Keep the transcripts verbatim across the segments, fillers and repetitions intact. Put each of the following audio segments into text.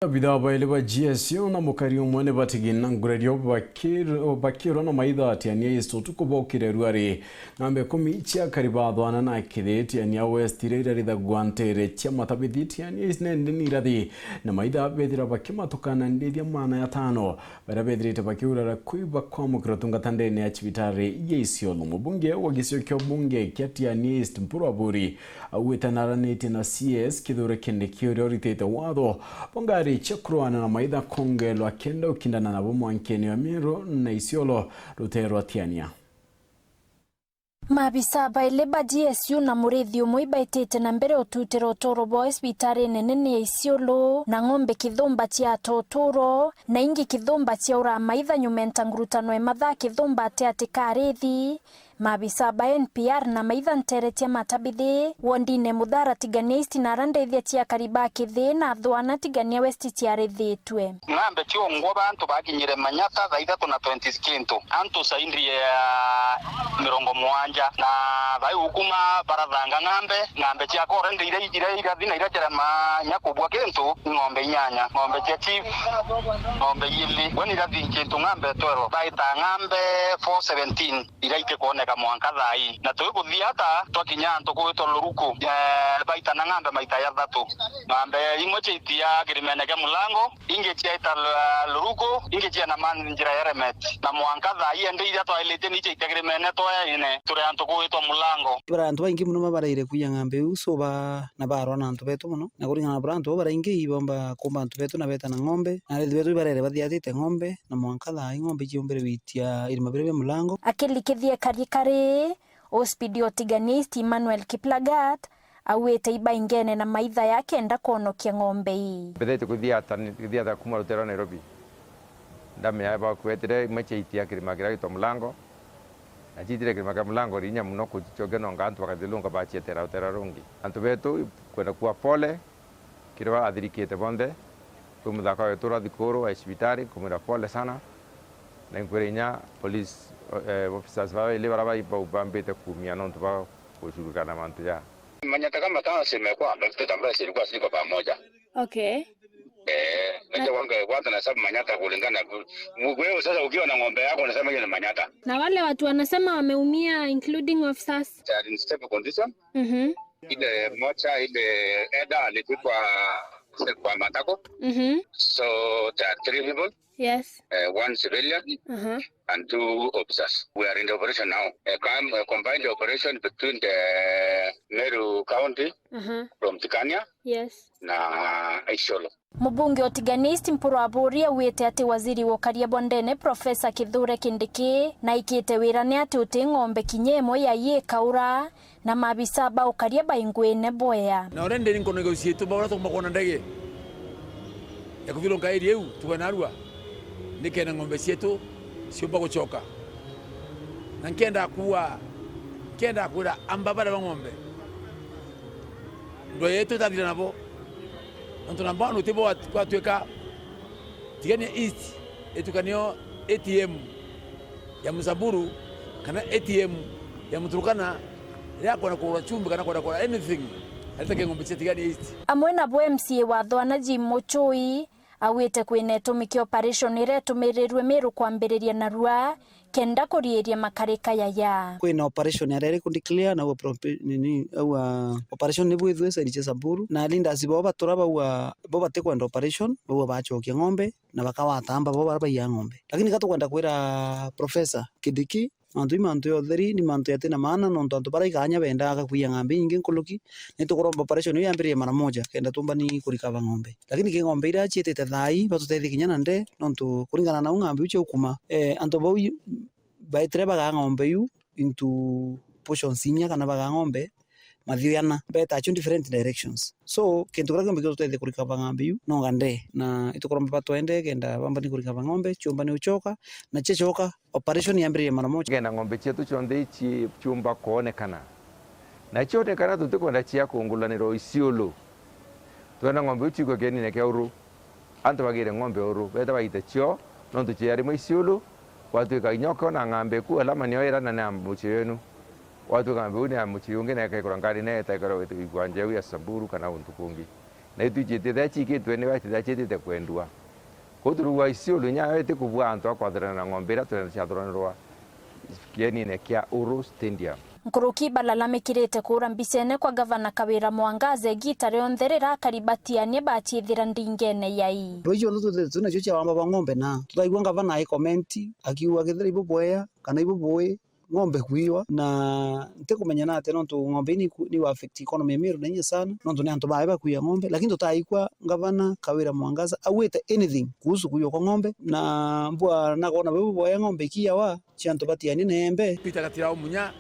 Abithaa bairi ba G S U na mukari umwe ni batigina ngurerio bakir-, bakirwa na maitha atiania East utuku bokire ruari. Ng'ambe ikumi cia akari bathwana na kiri Tiania West iria irarithagua ntere cia Matabithi Tiania East nende ni irathi, na maitha bethira bakimatukana ndithia maana ya tano. Baria bethirite bakiurara kwi bakwamukira utungata ndene ya cibitari ya Isiolo. Mubunge wa gicigo kia ubunge kia Tiania East, Mpuru Aburi, auite naranitie na C S Kithure Kindiki uria uritite watho bwa ngari cia kurwana na maitha kongelwa kenda ukindana nabo mwankene wa Meru na Isiolo rutere rwa Tiania. Maabisa baili ba G S U na murithi umwe ibaitite na mbere ututira uturo bwao cibitari nene ya Isiolo, na ng'ombe kithumba cia toturo, na ingi kithumba cia uramaitha nyumenta ngurutano e mathaa kithumba ati ati karithi. Maabisa ba N P R na maitha ntere cia Matabithi, wondine Muthara Tigania East na ara ndethia cia akari ba Kithi na Athwana Tigania West ciarithitue. Ng'ambe ciongwa bantu bakinyire Manyata thaa ithatu na twenty kintu, antu saindi ya mirongo mugwanja, na thaa iu kuma barathanga ng'ambe, ng'ambe cia korende iria, iria irathi na iria cirema nya kubua kintu, ni ng'ombe inyanya, ng'ombe cia chief, ng'ombe ili, we ni irathi kintu ng'ambe twelve, baita ng'ambe four seventeen. Iria itikwoneka mwanka thaa ii. Na tuikuthia ata, twakinya antu kwitwa Luruku, eh, baitana ng'ambe maita jathatu. Ng'ambe imwe ciaitia kirimene kia Mulango, ingi ciaita Lu-, Luruku, ingi ciena man njira ya Remet. Na mwanka thaa ii, ende iria twailitie ni ciaitia kirimene twayaine, turi antu kwitwa Mulango. Bara antu baingi muno mabareire kuiya ng'ambe iu, so ba-, na barwa na antu betu muno. Na kuringana na buria antu bau baraingi ibomba kumba antu betu na beta na ng'ombe, na arithi betu ibarere bathiatite ng'ombe, na mwanka thaa ii ng'ombe iciumbire gwitia irima biria bia Mulango. Akirikithia kari kari, Ospidi Otiganist Emmanuel Kiplagat, auite ibaingene na maitha ya kenda kwonokia ng'ombe ii. Mbithite kuthiata, kuthiata kuma rutere rwa Nairobi. Ndamenya bakwetire imwe ciaitia kirima kiria gitwa Mulango, na ciitire kirima kia Mulango rinya muno kucicokia nonga antu bakathilunga bacietera rutere rungi. Antu betu kwenda kuwa pole, kiri baria athirikite bonthe, kwi muthaka wetu urathi kuru wa cibitari, nkumwira pole sana, na inkwira inya police, eh, officers baili bara bai-, bau bambite kumia nontu bwa gucurukana mantu ja. Manyata kama tano zimekuwa affected ambayo zilikuwa ziko pamoja. Okay. Eh, najua kwamba watu wanahesabu Manyata kulingana na ku-, wewe sasa ukiwa na ng'ombe yako unasema hiyo ni Manyata. Na wale watu wanasema wameumia, including officers? They are in stable condition. Mhm. Ile moja, ile Eda alipigwa kwa matako. Mhm. So there are three people. Yes. Eh, one civilian, aha, and two officers. We are in the operation now. A com-, a combined operation between the Meru County, aha, from Tigania, yes, na Isiolo. Mubunge Otiganist Mpuru Aburi auite ati waziri wa ukaria bwa ndene Profesa Kithure Kindiki naikite wira ni ati uti ng'ombe kinya imwe yai ikaura, na maabisa ba ukaria baingwine bwea. Na already ni nkono igau cietu, baura tukumba kwona ndege ya kuthilunka area iu, tugwe narua, nikenda ng'ombe cietu ciumba gucoka. Na nkenda kuwa, nkenda kwira amba baria ba ng'ombe, ndwa yetu itathira nabo. Nontu namba one uti bo gwat-, gwatwika Tigania East itukanio A T M ya Musamburu kana A T M ya Muturukana, riria akwenda kugura chumbi kana kwenda kugura anything, aritake ng'ombe cia Tigania East. Amwe nabo M C A wa Thwana Jim Muchui, auite kwina itumi kia operation iria itumirirwe Meru kwambiriria narua, kenda kuriiria makarika yaya. Kwina operation yaria iri ku declare na aua prope-, nini, aua operation ni bwithwe side cia Samburu, na leaders bao batura baua bo batikwenda operation, baua bacokia ng'ombe na bakawata amba bo bara baiya ng'ombe. Lakini ka tukwenda kwira Professor Kindiki, mantu i mantu ya utheri, ni mantu yatina maana, nontu antu bara ikanya bendaga kwiya ng'ambi inyingi nkuruki, ni tukuromba operation iu yambiririe mara moja, kenda tumbani kurikava ng'ombe. Lakini ki ng'ombe iria ciitite thaa ii, batutethie kinya na nde, nontu kuringana na u ng'ambi iu ciaukuma, eh, antu bau i-, baitire bagaa ng'ombe iu into portions inya kana bagaa ng'ombe mathio yana, betaa cio different directions. So, kintu kiria kiumba gitutethia kurikava ng'ambi iu, nonga nde, na itukuromba batwende, kenda bambani kurikava ng'ombe, ciumbani ucoka, na ciacoka, operation yambiririe mara moja. Kenda ng'ombe cietu cionthe ici ciumba kwonekana. Na cionekana tutikwenda cia kungulanirwa Isiolo. Twenda ng'ombe iu ciikwe kienine kia uru. Antu bagire ng'ombe uru, beta baite cio, nontu cia rimwe Isiolo, gwatwika inya ukiona ng'ambe iku, alama nio ira na ni ya mucii wenu. Gwatwika ng'ambe iu ni ya mucii ungi na ikaikura ngari na itaikara igwanja iu ya Samburu kana untu kungi. Na itwiji itithe ciikitwe ni itithe ciitite kwendua. Kwou turugwa Isiolo inya yo itikubua antu a kwathurana na ng'ombe iria turenda ciathuranirwa kienine kia Uru Stadium. Nkuruki balalamikirite kuura mbicene kwa Gavana Kawira Mwangaza igiita rionthe riria akari batiania baciithira ndingene yai. Rwiji onthe twithirite twi nacio cia wamba bwa ng'ombe na tutaigua ngavana ai comment akiuga kethira ibubwea kana ibubui ng'ombe kuiwa, na ntikumenya na atia nontu ng'ombe ii niku-, niu affect economy ya Meru na inya sana, nontu ni antu bawe bakuia ng'ombe, lakini tutaaigua ngavana Kawira Mwangaza augite anything kuhusu kuiwa kwa ng'ombe, na mbua nakwona biu bibwea ng'ombe ikiiawa cia antu batiania na embe. Peter Gatirau Munya,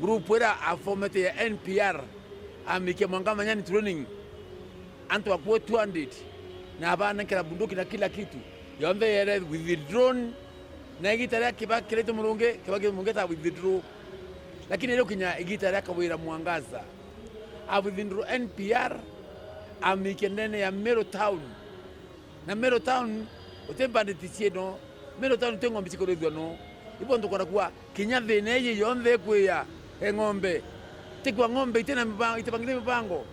group ira afomete ya N P R, amikia Mwanga Manyani training, antu akue two hundred, na abanenkera bunduki na kila kitu, yonthe yere withdrawn, na igiita riria Kibaki kiritwe Murungi, Kibaki Murungi ta withdraw. Lakini riu kinya igiita ria Kawira Mwangaza, a withdraw N P R, amikia ndene ya Meru Town. Na Meru Town, uti bandit ciino, Meru Town ti ng'ombe cikurithua no. Ibo ntukona kuwa kinya thina iji yonthe ikwia e ng'ombe. Tikwa ng'ombe itina miba-, itibangire mibango.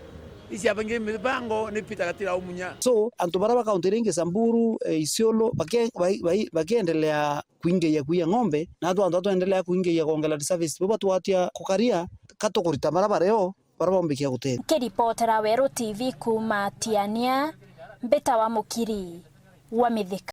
Iciabangire mibango ni Peter Gatirau Munya. So, antu baria ba kaunti iria ingi, Samburu, eh, Isiolo, bake-, bai-, bai-, bakiendelea kuingeia kuia ng'ombe, na antu antu twendelea kuingeia kwongela reservice. Bo batwatia kukaria, ka tukurita baria bario, baria baumbikia gutethia. Nkiripotera Weru T V kuuma Tiania, mbita wa Mukiri wa Mithika.